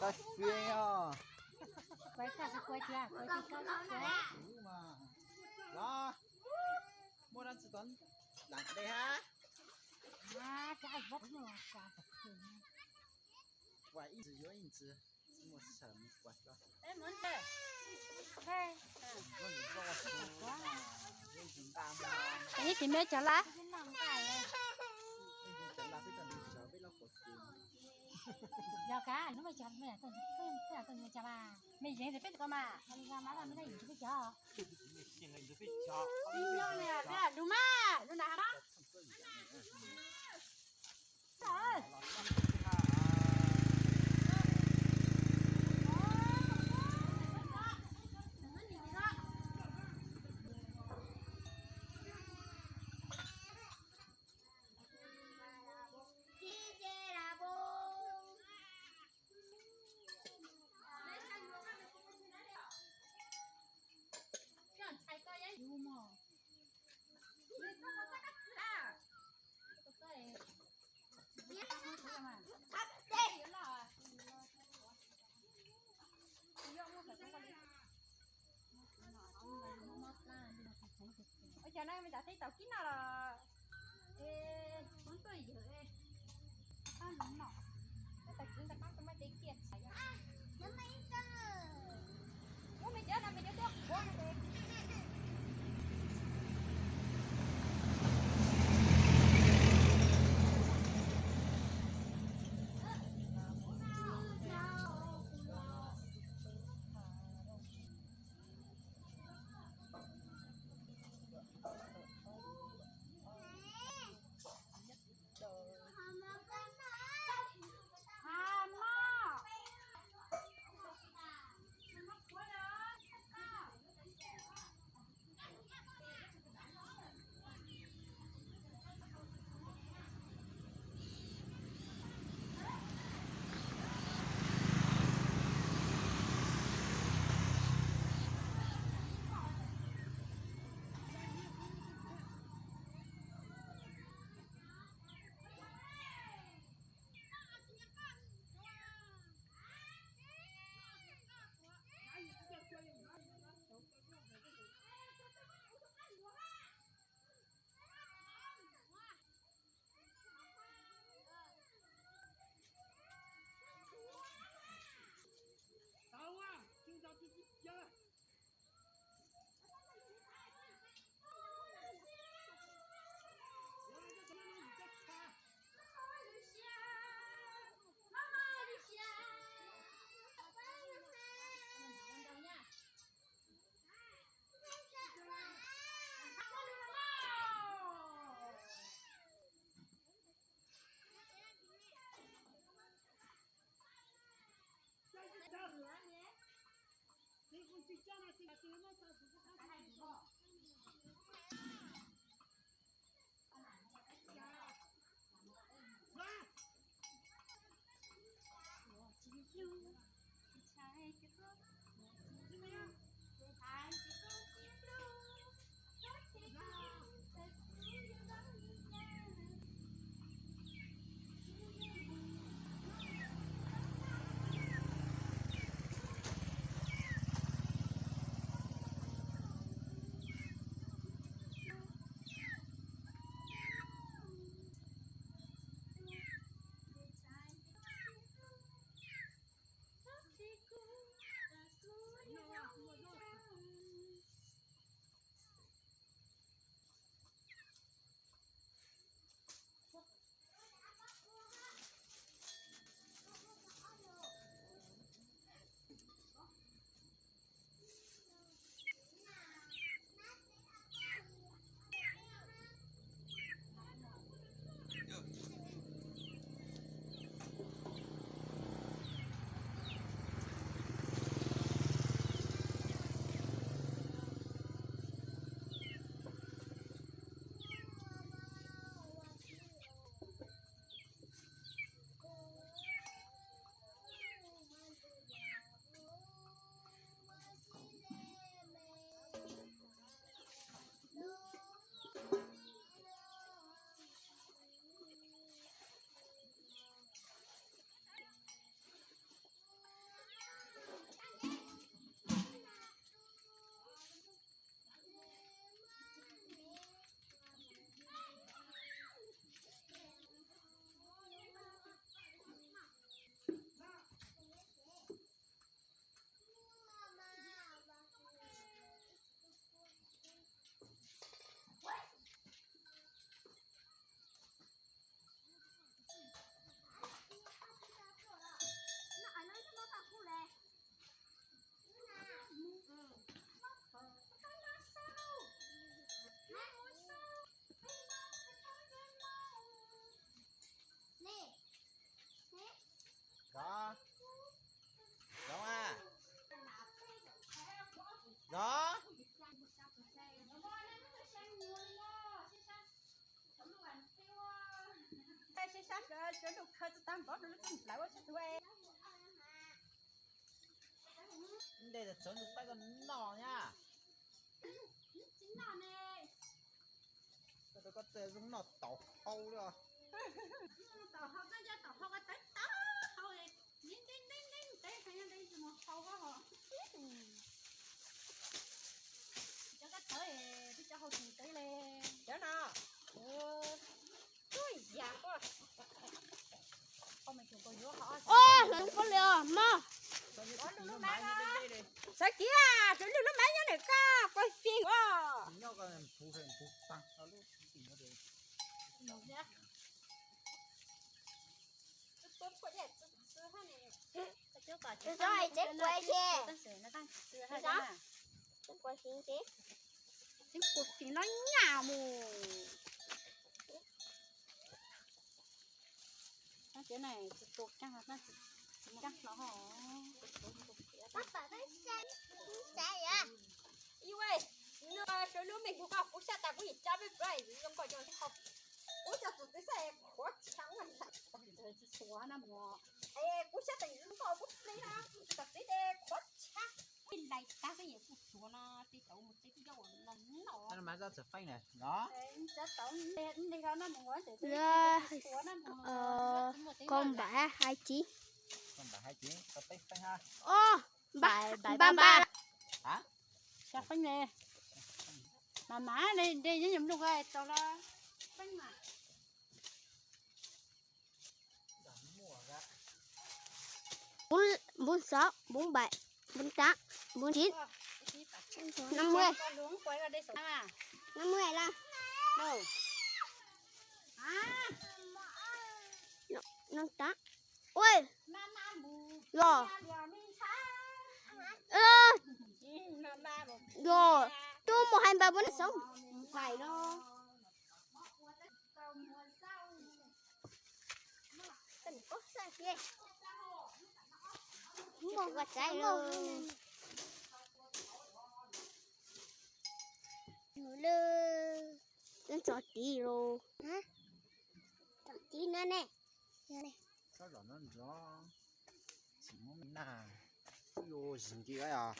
Xwb os. Kuv mas los muaj dab tsi tod lam de hab. Kuv ib ntsis yuav ib ntsis muaj sawv mus kuas tso. Ib tis me cov lab. Yog ka lub me cov me cov me yeev peb tus ko mas, mas me yeev peb cov. Lub mas lub na. Ua cas no me ntawd teb tau kib no los, es, kuv tuaj yawg, pab no, peb tau kib ntawd pab tau maj teb kiag txhais. Muab me cov no me cov tuaj qhuav no es. Ntej txawv nws taib koj noj nyab. Koj txawj zoo noj taum hau li os. Taum hau koj nco taum hau koj tawv tawv hau li. Ntev ntev ntev ntev ntev, ntev mus hau koj ho. Cov koj tawv, twb cov hau tsis ntev li. Cov no. Ub, yam koj. Os, hlawv pob li os mog. Xav kiv, tsuas lwj lub maiv nyob ntawm koj, koj fij os. Tseeb kuas fij no nyam mus. Tseeb na, tsis tu caj, tsis caj hlo ho. Ib, nws sawv lub me hu koj kuv sab tas kuv yim cab peb pab zoo nkauj coj ho. Kuv cov tus txiv xav qhuav tshaj ua lam tsis xuav na mus. Es kuv sab tas zoo nkauj kuv plig no, kuv txiv tes qhuav tshaj. Ib lais tag xwb es kuj xuav no, tej cov mus tsev twb coj ua los noj. Koj npam hais kiv. Oj, npam npam. Xya feeb ne. Mas mas de nyob yom lug tau la. Feeb mas. Bốn, bốn sáu, bốn bảy, bốn tám, bốn chín, năm mươi. Năm mươi là đâu? Năm, năm tám. Ui. Yog. Ơ. Yog. Tôi một hai ba bốn sáu. Phải đó. Mus ua tsaib lawm. Mus lawm. Txog tid lawm. Txog tid no ne. Txhob zom no ntsoov, tsis muab me naj, kuj yuav zis nce os.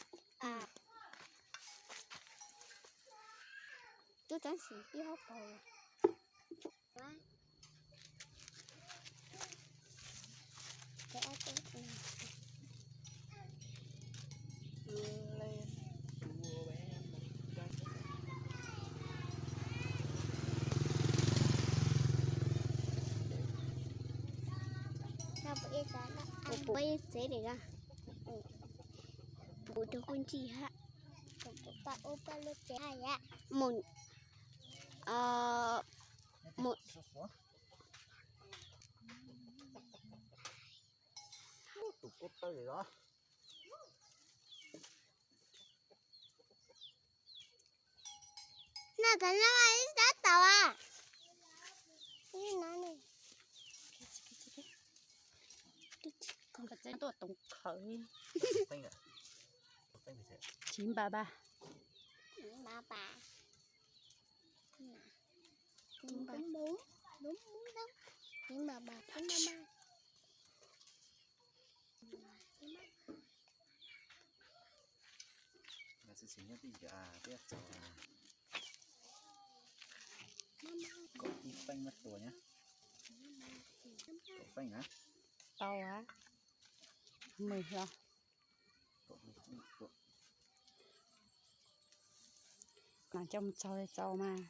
Twb txeeb xim tib hob paug. Ua tsev li, kuv tus kuj ntxim hab, mus, mus. Tus kub tawj li os. No cov no ib sab tau a. Ib no ne. Tuaj toov khawv. Chín ba ba. Chín ba ba. Chín ba ba. Chín ba ba. Xwm txheej nyob twj ywm, peb txaus. Kaum ib feeb no tua nyab. Kaum feeb na. Tau a. Mws los. Mas coj mus txog txaus mas.